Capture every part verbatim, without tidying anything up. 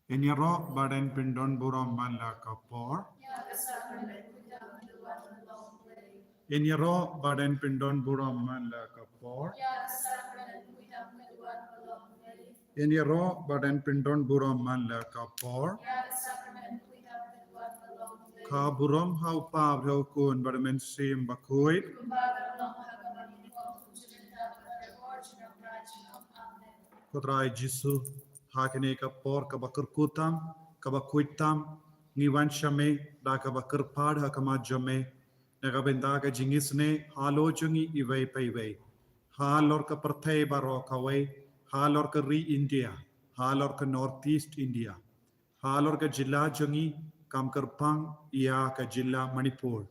Ngin ïaroh ba ngin pyndon burom man la ka por. Ngin ïaroh ba ngin pyndon burom man la ka por. Ngin ïaroh ba ngin pyndon burom man la ka por. Ka burom ha u Kpa, ha u Khun bad ha u Mynsiem Bakhuid. Ko Trai Jisu, ha kane ka por kaba kyrkhu tam, kaba khuid tam, ngi wan sha me da kaba kyrpad ha khmat jong me, na ka bynta ka jingisynei halor jong ngi iwei pa iwei, halor ka pyrthei baroh kawei, halor ka ri India, halor ka North East India, halor ka jylla jong ngi, kam kyrpang ïa ka jylla Manipur.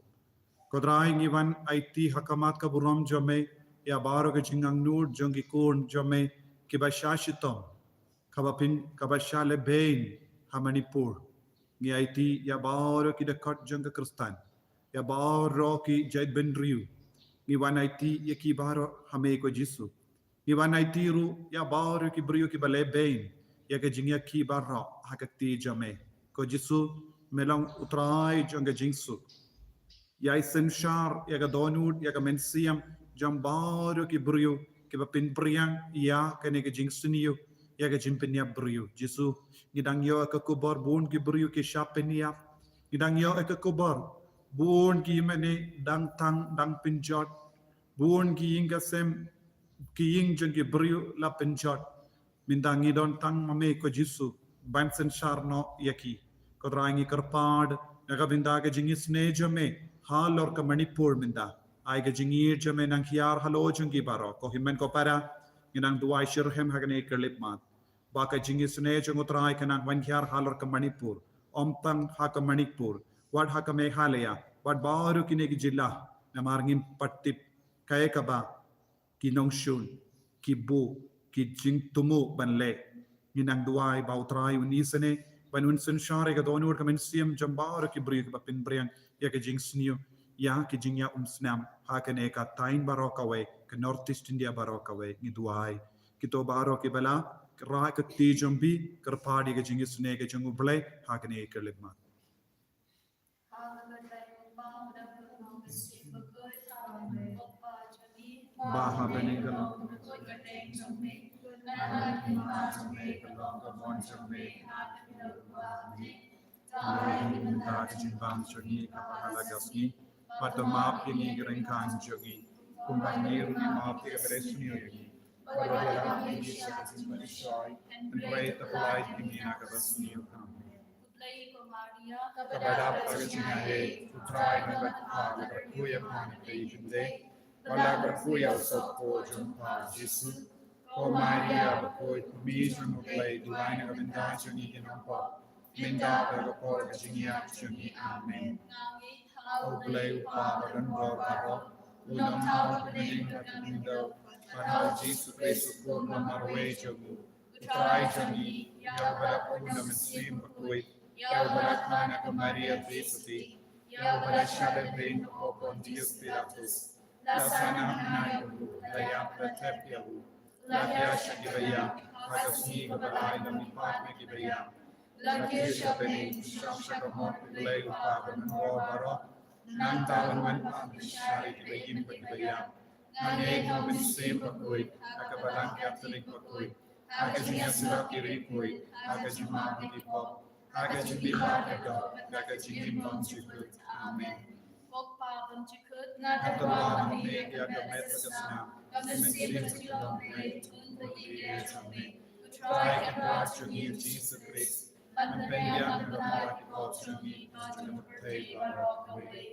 Ko Trai, ngi wan aiti ha khmat ka burom jong me ïa baroh ka jingangnud jong ki khun jong me kiba shah shitom, kaba pyn, kaba shah lehbeiñ ha Manipur. Ngi aiti ïa baroh ki dkhot jong ka Khristan, ïa baroh ki jaitbynriew. Ngi wan aiti ïa ki baroh ha me ko Jisu. Ngi wan aiti ruh ïa baroh ki briew kiba lehbeiñ ïa ka jingïakhih baroh ha ka kti jong me. Ko Jisu, me long u Trai jong ka jingsuk. Ïai synshar ïa ka dohnud, ïa ka mynsiem jong baroh ki briew kiba pynphriang ïa kane ka jingsniew, ïa ka jingpynïap briew. Jisu, ngi dang ïoh ïa ka khubor bun ki briew ki shah pynïap. Ngi dang ïoh ïa ka khubor bun ki ïingmane dang tang, dang pynjot. Bun ki ïing ki sem, ki ïing jong ki briew la pynjot. Mynta ngi don tang ma me ko Jisu ban synshar noh ïa ki. Ko Trai, ngi kyrpad na ka bynta ka jingisynei jong me halor ka Manipur mynta. Ai ka jingïeit jong me nang hiar halor jong ki baroh. Ko hynmen ko para, ngi nang duwai shitrhem ha kane ka khyllipmat ba ka jingisynei jong U Trai ka nang wan hiar halor ka Manipur. Ym tang ha ka Manipur, wat ha ka Meghalaya, wat baroh kine ki jylla, namar ngim pat tip kaei kaba ki nongshun, ki buh, ki jingthmu ban leh. Ngi nang duwai ba U Trai un isynei, ban un synshar ïa ka dohnud, ka mynsiem jong baroh ki briew kiba pynphriang ïa ka jingsniew, ïa ka jingïaumsnam ha kane ka thaiñ baroh kawei, ka North East India baroh kawei. Ngi duwai kito baroh kiba la rah ïa ka kti jong phi, kyrpad ïa ka jingisynei ka jong U Blei ha kane ka khyllipmat. Ba ha bneng ka long ka mon jong me, ka long ka mon jong me ha ka kti jong me. Tang ïa ka bynta ka jingbam jong ngi kaba ha la ka sngi, bad to map ïa ngi ki ryngkang jong ngi, kumba ngi ruh ngi map ïa kiba ri sniew ïa ngi. Bad wat ïalam ïa ngi sha ka jingpynshoi, hynrei to pynlait ïa ngi na kaba sniew. Amen. Kaba dap ha ka jingaiei, U Trai u don bad pha, la kyrkhu ïa pha na pdeng ki khyndai, bad la kyrkhu ïa u sohpor jong pha Jisu. Ko Maria bakhuid, Kmie jong U Blei, duwai na ka bynta jong ngi ki nongpop, mynta bad ha ka por ka jingïap jong ngi. Amen. U Blei U Kpa badonbor baroh, u Nongthaw ha ka bneng bad ha ka khyndew, bad ha u Jisu Khrist u Khun ba marwei jong u, U Trai jong ngi, ïa uba la pun da u Mynsiem Bakhuid, ïa uba la kha na ka Maria Theisotti, ïa uba la shah lehbeiñ ha ka por u Pontius Pilatus, la sah na hangne, la ïap, la thep ïa u, la hiar sha kiba ïap, ha ka sngi kaba lai la mihpat na kiba ïap, la kiew sha bneng, la shong sha ka mot U Blei U Kpa badonbor baroh. Nangta un wan ban pynshai ïa kiba im bad kiba ïap. Nga ngeit ha u Mynsiem Bakhuid, ha ka Balang Katholik bakhuid, ha ka jingïasyllok ki riewkhuid, ha ka jingmap ïa ki pop, ha ka jingdih bad ka doh, ha ka jingim bymjukut. Amen. Ko Kpa bymjukut, nga tyrwa ha me ïa ka met bad ka snam, ka mynsiem bad ka jinglong, ha ka jingim jong me. U Trai Kynrad jong ngi U Jisu Khrist, un pynbiang, un pynlait ïa ki pop jong ngi, bad jong ka pyrthei baroh kawei.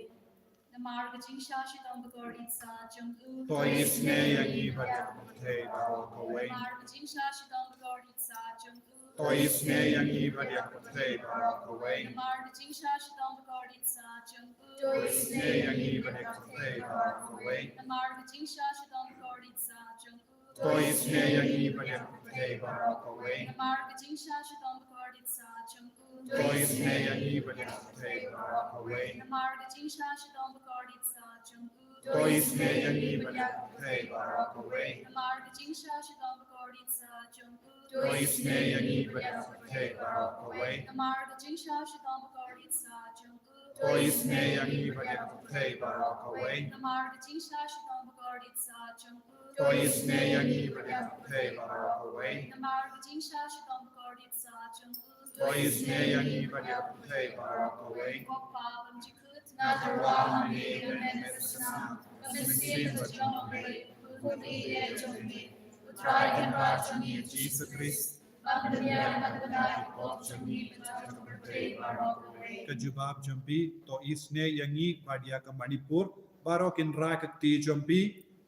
Namar ka jingshah shitom bakordit satia jong u, to isynei ïa ngi bad ïa ka pyrthei baroh kawei. Namar ka jingshah shitom bakordit satia jong u, to isynei ïa ngi bad ïa ka pyrthei baroh kawei. Namar ka jingshah shitom bakordit satia jong u, to isynei ïa ngi bad ïa ka pyrthei baroh kawei. Namar ka jingshah shitom bakordit satia jong u, to isynei ïa ngi bad ïa ka pyrthei baroh kawei. Namar ka jingshah shitom bakordit satia jong u, To isynei ïa ngi bad ïa ka pyrthei baroh kawei. Namar ka jingshah shitom bakordit saht jong u. To isynei ïa ngi bad ïa ka pyrthei baroh kawei. Namar ka jingshah shitom bakordit saht jong u. To isynei ïa ngi bad ïa ka pyrthei baroh kawei. Namar ka jingshah shitom bakordit saht jong u. To isynei ïa ngi bad ïa ka pyrthei baroh kawei. Namar ka jingshah shitom bakordit saht jong u. To isynei ïa ngi bad ïa ka pyrthei baroh kawei. Namar ka jingshah shitom bakordit saht jong u. To isynei ïa ngi bad ïa ka pyrthei baroh kawei. Ko Pa bymjukut, nga tyrwa ha me, nga met ka snam, ka mynsiem ka jong U Blei, U Trai ka jong me, U Trai Kynrad jong ngi Jisu Khrist, ban pynbiang na ka bynta ki pop jong ngi bad jong ka pyrthei baroh kawei. Ka jubab jong phi, to isynei ïa ngi bad ïa ka Manipur, baroh kin rai ka kti jong phi,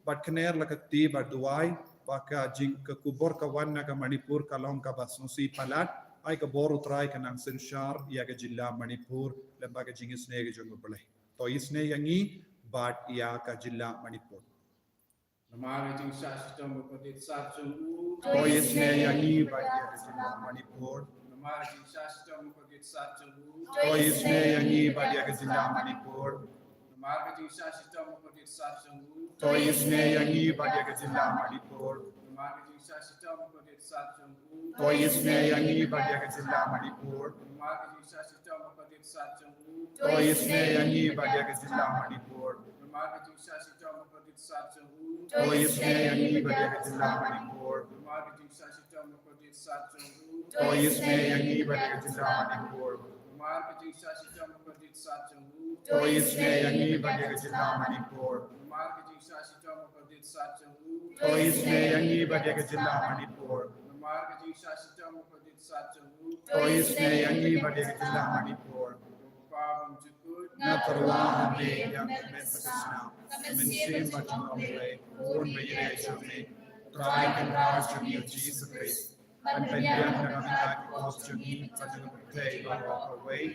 bad kner la ka kti bad duwai, ba ka jing ka khubor ka wan na ka Manipur ka long kaba sngewsih palat, ai ka bor U Trai ka nang synshar ïa ka jylla Manipur, lem bad ka jingisynei ka jong U Blei. To isynei ïa ngi bad ïa ka jylla Manipur. Namar ka jingshah shitom bakordit saht jong u. To isynei ïa ngi bad ïa ka jylla Manipur. Namar ka jingshah shitom bakordit saht jong u. To isynei ïa ngi bad ïa ka jylla Manipur. Namar ka jingshah shitom bakordit saht jong u. To isynei ïa ngi bad ïa ka jylla Manipur. Namar ka jingshah shitom bakordit saht jong u. To isynei ïa ngi bad ïa ka jylla Manipur. Namar ka jingshah shitom bakordit saht jong u. To isynei ïa ngi bad ïa ka jylla Manipur. Namar ka jingshah shitom bakordit saht jong u. To isynei ïa ngi bad ïa ka jylla Manipur. Namar ka jingshah shitom bakordit saht jong u. To isynei ïa ngi bad ïa ka jylla Manipur. Namar ka jingshah shitom bakordit saht jong u. To isynei ïa ngi bad ïa ka jylla Manipur. Namar ka jingshah shitom bakordit saht jong u. To isynei ïa ngi bad ïa ka jylla Manipur. Namar ka jingshah shitom bakordit saht jong u. To isynei ïa ngi bad ïa ka jylla Manipur. Ko Pa bymjukut, nga tyrwa ha me, nga met ka snam, ka mynsiem ka jong U Blei, U Khun ba ïeit jong me, U Trai Kynrad jong ngi Jisu Khrist, ban pynbiang na ka bynta ki pop jong ngi bad jong ka pyrthei baroh kawei.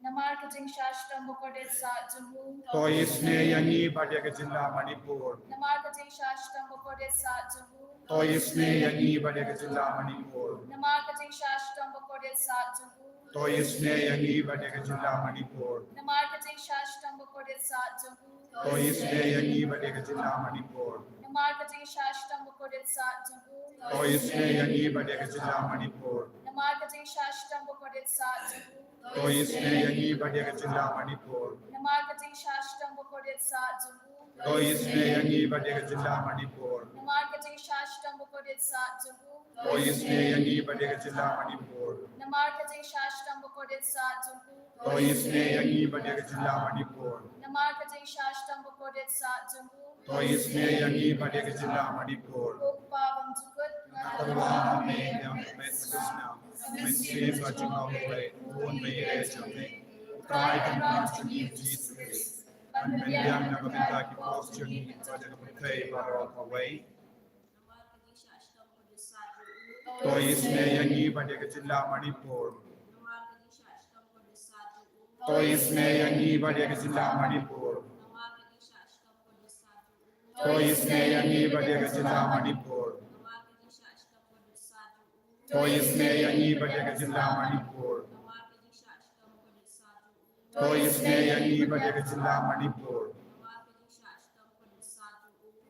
Namar ka jingshah shitom bakordit saht jong u. To isynei ïa ngi bad ïa ka jylla Manipur. Namar ka jingshah shitom bakordit saht jong u. To isynei ïa ngi bad ïa ka jylla Manipur. Namar ka jingshah shitom bakordit saht jong u. To isynei ïa ngi bad ïa ka jylla Manipur. Namar ka jingshah shitom bakordit saht jong u. To isynei ïa ngi bad ïa ka jylla Manipur. Namar ka jingshah shitom bakordit saht jong u. To isynei ïa ngi bad ïa ka jylla Manipur. Namar ka jingshah shitom bakordit saht jong u. To isynei ïa ngi bad ïa ka jylla Manipur. Namar ka jingshah shitom bakordit saht jong u. To isynei ïa ngi bad ïa ka jylla Manipur. Namar ka jingshah shitom bakordit saht jong u. To isynei ïa ngi bad ïa ka jylla Manipur. Namar ka jingshah shitom bakordit saht jong u. To isynei ïa ngi bad ïa ka jylla Manipur. Namar ka jingshah shitom bakordit saht jong u. To isynei ïa ngi bad ïa ka jylla Manipur. Ko Pa bymjukut, nga tyrwa ha me, nga met ka snam, ka mynsiem ka jong U Blei, U Khun ba ïeit jong me, U Trai Kynrad jong ngi Jisu Khrist, ban pynbiang na ka bynta ki pop jong ngi bad jong ka pyrthei baroh kawei. To isynei ïa ngi bad ïa ka jylla Manipur. To isynei ïa ngi bad ïa ka jylla Manipur. To isynei ïa ngi bad ïa ka jylla Manipur. To isynei ïa ngi bad ïa ka jylla Manipur. To isynei ïa ngi bad ïa ka jylla Manipur.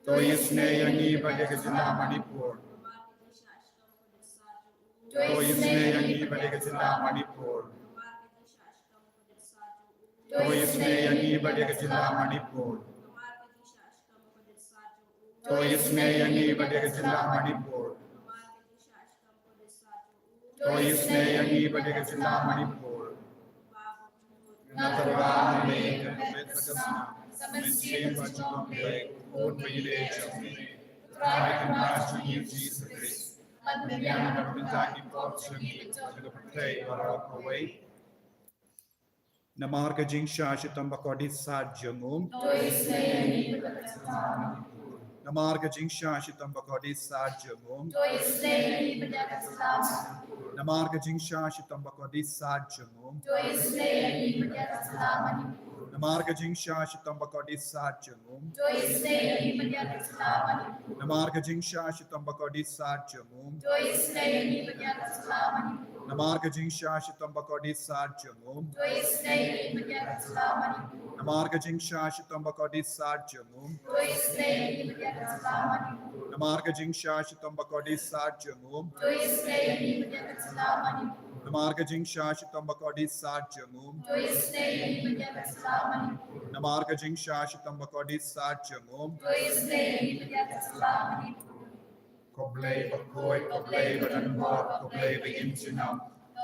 To isynei ïa ngi bad ïa ka jylla Manipur. To isynei ïa ngi bad ïa ka jylla Manipur. To isynei ïa ngi bad ïa ka jylla Manipur. To isynei ïa ngi bad ïa ka jylla Manipur. To isynei ïa ngi bad ïa ka jylla Manipur. Nga tyrwa ha me, nga met ka snam, ka mynsiem ka jong U Blei, U Khun ba ïeit jong me, U Trai Kynrad jong ngi Jisu Khrist, ban pynbiang na ka bynta ki pop jong ngi bad jong ka pyrthei baroh kawei. Namar ka jingshah shitom bakordit saht jong u. To isynei ïa ngi bad ïa ka jylla Manipur. Namar ka jingshah shitom bakordit saht jong u. To isynei ïa ngi bad ïa ka jylla Manipur. Namar ka jingshah shitom bakordit saht jong u. To isynei ïa ngi bad ïa ka jylla Manipur. Namar ka jingshah shitom bakordit saht jong u. To isynei ïa ngi bad ïa ka jylla Manipur. Namar ka jingshah shitom bakordit saht jong u. To isynei ïa ngi bad ïa ka jylla Manipur. Namar ka jingshah shitom bakordit sat jong u. To ïasnei ïa ngi bad ïa ka jylla Manipur. Namar ka jingshah shitom bakordit sat jong u. To ïasnei ïa ngi bad ïa ka jylla Manipur. Namar ka jingshah shitom bakordit sat jong u. To ïasnei ïa ngi bad ïa ka jylla Manipur. Namar ka jingshah shitom bakordit sat jong u. To ïasnei ïa ngi bad ïa ka jylla Manipur. Namar ka jingshah shitom bakordit sat jong u. To ïasnei ïa ngi bad ïa ka jylla Manipur. Ko Blei bakhuid, ko Blei badonbor, ko Blei baïngjingbha.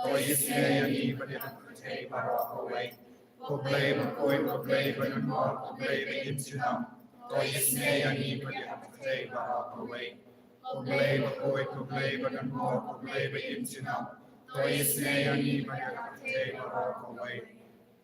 To ïasnei ïa ngi bad ïa ka pyrthei baroh kawei. Ko Blei bakhuid, ko Blei badonbor, ko Blei baïngjingbha. To ïasnei ïa ngi bad ïa ka pyrthei baroh kawei. Ko Blei bakhuid, ko Blei badonbor, ko Blei baïngjingbha. To ïasnei ïa ngi bad ïa ka pyrthei baroh kawei.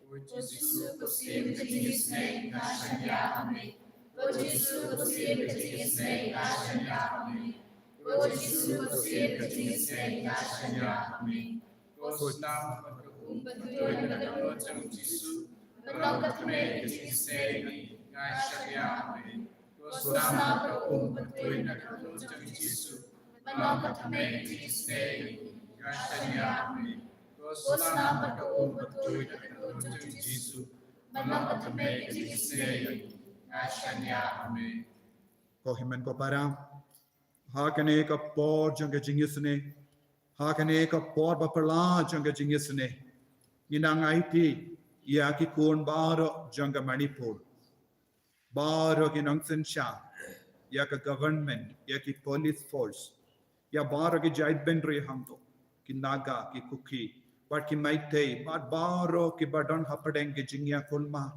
O Jisu, ko Syiem ka jingisnei, nga shaniah ha me. O Jisu, ko Syiem ka jingisnei, nga shaniah ha me. O Jisu, ko Syiem ka jingisnei, nga shaniah ha me. Ko Snam bad ka Um Bathuid na ka dohnud jong u Jisu, ban long ka thymmei ka jingisnei, nga shaniah ha me. Ko Snam bad ka Um Bathuid na ka dohnud jong u Jisu, ban long ka thymmei ka jingisnei, nga shaniah ha me. Ko Snam bad ka Um Bathuid na ka dohnud jong u Jisu, ban long ka thymmei ka jingisnei, nga shaniah ha me. Ko hynmen ko para, ha kane ka por jong ka jingisnei, ha kane ka por baphylla jong ka jingisnei, ngi nang aiti ïa ki khun baroh jong ka Manipur, baroh ki nongsynshar, ïa ka government, ïa ki police force, ïa baroh ki jaitbynriew hangto, ki Naga, ki Kuki, bad ki Meitei, bad baroh kiba don hapdeng ki jingïakulmar,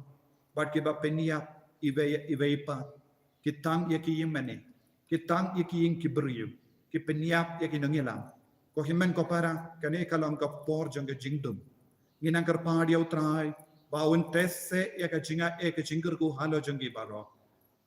bad kiba pynïap iwei iwei pat, ki tang ïa ki ïingmane, ki tang ïa ki ïing ki briew, ki pynïap ïa ki nongïalam. Ko hynmen ko para, kane ka long ka por jong ka jingdum. Ngi nang kyrpad ïa U Trai ba un test ïa ka jingaiei ka jingkyrkhu halor jong ngi baroh.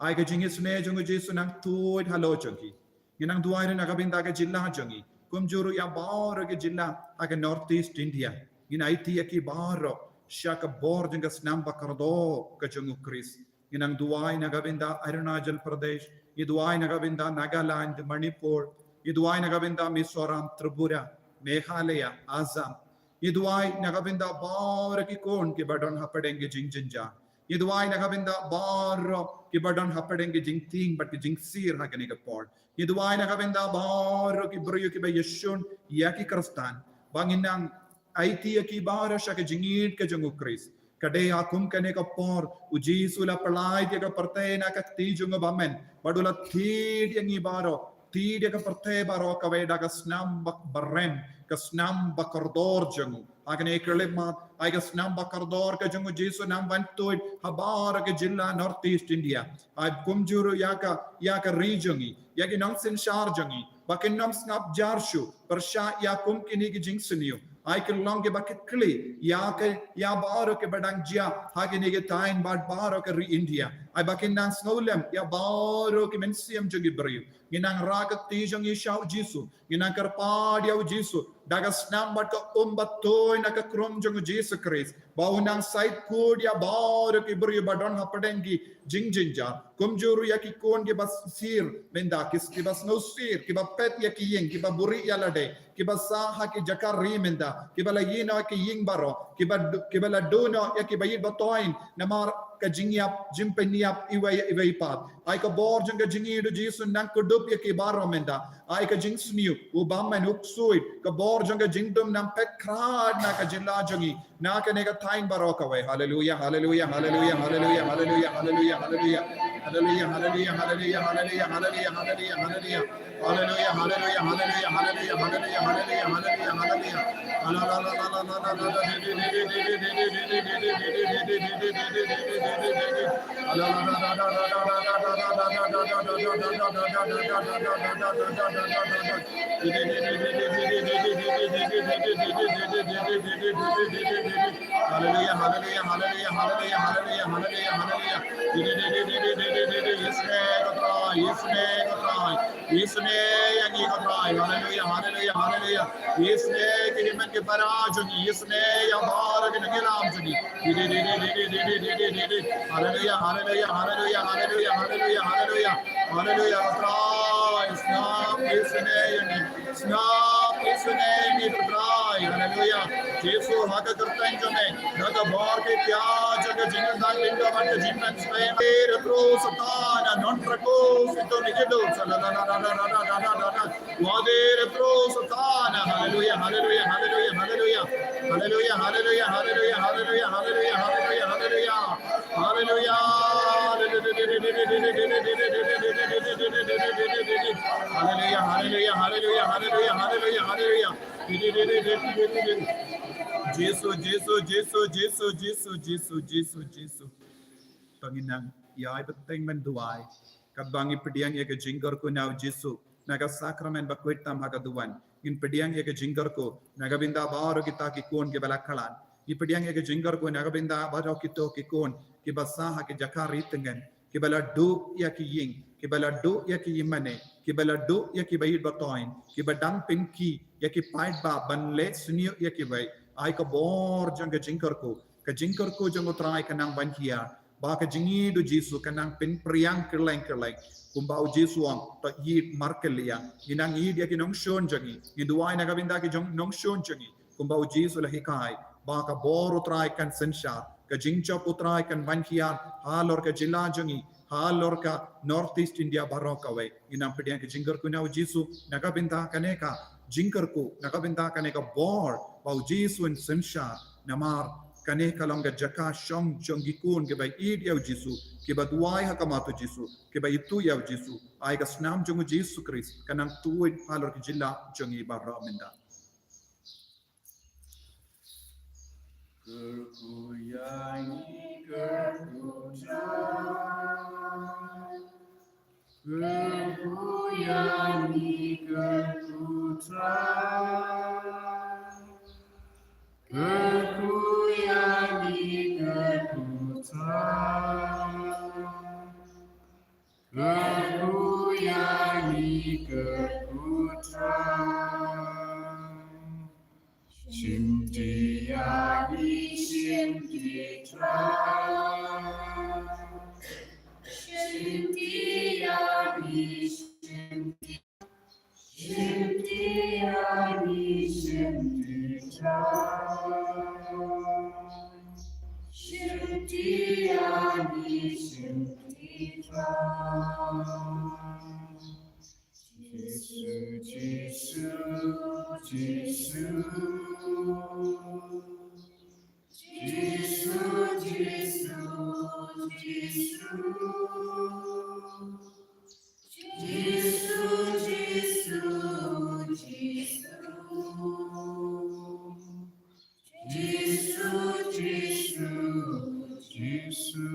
Ai ka jingisnei jong u Jisu nang tuid halor jong ngi. Ngi nang duwai ruh na ka bynta ka jylla jong ngi, kumjuh ruh ïa baroh ki jylla ha ka North East India. Ngin aiti ïa ki baroh sha ka bor jong ka Snam Bakordor ka jong u Khrist. Ngi nang duwai na ka bynta Arunachal Pradesh, ngi duwai na ka bynta Nagaland, Manipur, ngi duwai na ka bynta Mizoram, Tripura, Meghalaya, Assam. Ngi duwai na ka bynta baroh ki khun kiba don hapdeng ki jingjynjar. Ngi duwai na ka bynta baroh kiba don hapdeng ki jingtieng bad ki jingsir ha kane ka por. Ngi duwai na ka bynta baroh ki briew kiba ïashun ïa ki Khristan, ba ngin nang aiti ïa ki baroh sha ka jingïeit ka jong u Khrist. Ka dei ha kum kane ka por u Jisu u la pyllait ïa ka pyrthei na ka kti jong u bymman, bad u la thied ïa ngi baroh, thied ïa ka pyrthei baroh kawei da ka Snam ba, barem, ka Snam Bakordor jong u. Ha kane ka khyllipmat, ai ka Snam Bakordor ka jong u Jisu nang ban tuid ha baroh ka jylla North East India. Ai kumjuh ruh ïa ka, ïa ka ri jong ngi, ïa ki nongsynshar jong ngi, ba kin ym sngap jar shuh pyrshah ïa kum kine ki jingsniew. Ai kin long kiba kitkhlieh ïa ka, ïa baroh kiba dang jia ha kine ki thaiñ bad baroh ka ri India. Ai ba kin nang sngewlem ïa baroh ki mynsiem jong ki briew. Ngin nang rah ka kti jong ngi sha u Jisu. Ngin nang kyrpad ïa u Jisu da ka Snam bad ka Um Bathuid na ka khrum jong u Jisu Khrist, ba un nang sait khuid ïa baroh ki briew ba don hapdeng ki jingjynjar. Kumjuh ruh ïa ki khun kiba sir mynta, ki, kiba sngewsir, kiba pet ïa ki ïing, kiba buhrieh ïa lade, kiba sah ha ki jaka ri mynta, kiba la ïehnoh ïa ki ïing baroh, kiba du-, kiba la duh noh ïa ki baieit bathoh, namar ka jingïap jingpynïap iwei iwei pat. Ai ka bor jong ka jingïeit u Jisu nang kdup ïa ki baroh mynta. Ai ka jingsniew, u bymman, u ksuid, ka bor jong ka jingdum nang peit khrat na ka jylla jong ngi, na kane ka thaiñ baroh kawei. Haleluia, haleluia, haleluia, haleluia, haleluia, haleluia. Haleluia, haleluia, haleluia, haleluia, haleluia, haleluia, haleluia, haleluia. Ïasnei ko Trai, ïasnei ko Trai, ïasnei ïa ngi ko Trai. Haleluia, haleluia, haleluia. Ïasnei ki hynmen ki para jong ngi, ïasnei ïa baroh ki nongïalam jong ngi. Haleluia, haleluia, haleluia, haleluia, haleluia, haleluia. Haleluia, ko Trai, sngap, ïasnei ïa ngi. Sngap, Jisu ne ngi pynrai. Haleluya. Jisu ha ka kyrteng jong me, na ka bor ka ïa jong ka jingïadei lyndoh bad ka jingpynshlur. Ïa u Satan, non trako sito ni jedo. Haleluya, haleluya, haleluya, haleluya. Haleluya, haleluya, haleluya, haleluya, haleluya, haleluya, haleluya, haleluya. Haleluya. Haleluya, haleluya, haleluya, haleluya, haleluya. Jisu, Jisu, Jisu, Jisu, Jisu, Jisu, Jisu, Jisu. To ngin nang ïai bteng ban duwai. Katba ngi pdiang ïa ka jingkyrkhu na u Jisu na ka sakramen bakhuid tam ha ka duwan, ngin pdiang ïa ka jingkyrkhu na ka bynta baroh kita ki khun kiba la khlad. Ngi pdiang ïa ka jingkyrkhu na ka bynta baroh kito ki khun kiba sah ha ki jaka ri tyngen, kiba la duh ïa ki ïing, kiba la duh ïa ki ïingmane, kiba la duh ïa ki ba ïeit ba thoiñ, kiba dang pynkhih ïa ki paidbah ban leh sniew ïa kiwei. Ai ka bor jong ka jingkyrkhu, ka jingkyrkhu jong u Trai ka nang wan hiar, ba ka jingïeit u Jisu ka nang pynpriang kylleng kylleng. Kumba u Jisu u ong, to ïeit markylliang. Ngi nang ïeit ïa ki nongshun jong ngi, ngi duwai na ka bynta ki jong nongshun jong ngi. Kumba u Jisu u la hikai, ba ka bor u Trai kan synshar, ka jingjop u Trai kan wan hiar halor ka jylla jong ngi, halor ka North East India baroh kawei. Ngi nang pdiang ka jingkyrkhu na u Jisu na ka bynta kane ka jingkyrkhu, na ka bynta kane ka bor ba u Jisu un synshar. Namar kane ka long ka jaka shong jong ki khun kiba ïeit ïa u Jisu, kiba duwai ha khmat u Jisu, kiba ithuh ïa u Jisu. Ai ka snam jong u Jisu Khrist ka nang tuid halor ka jylla jong ngi baroh mynta. Kyrkhu ïa ngi, kyrkhu Trai. Kyrkhu ïa ngi, kyrkhu Trai. Kyrkhu ïa ngi, kyrkhu Trai. Kyrkhu ïa ngi, kyrkhu Trai. Shimti ïa ngi, shimti Trai. Shimti ïa ngi, shimti. Shimti ïa ngi, shimti Trai. Shimti ïa ngi, shimti Trai. Jisu, Jisu, Jisu. Jisu, Jisu, Jisu. Jisu, Jisu, Jisu. Jisu, Jisu, Jisu.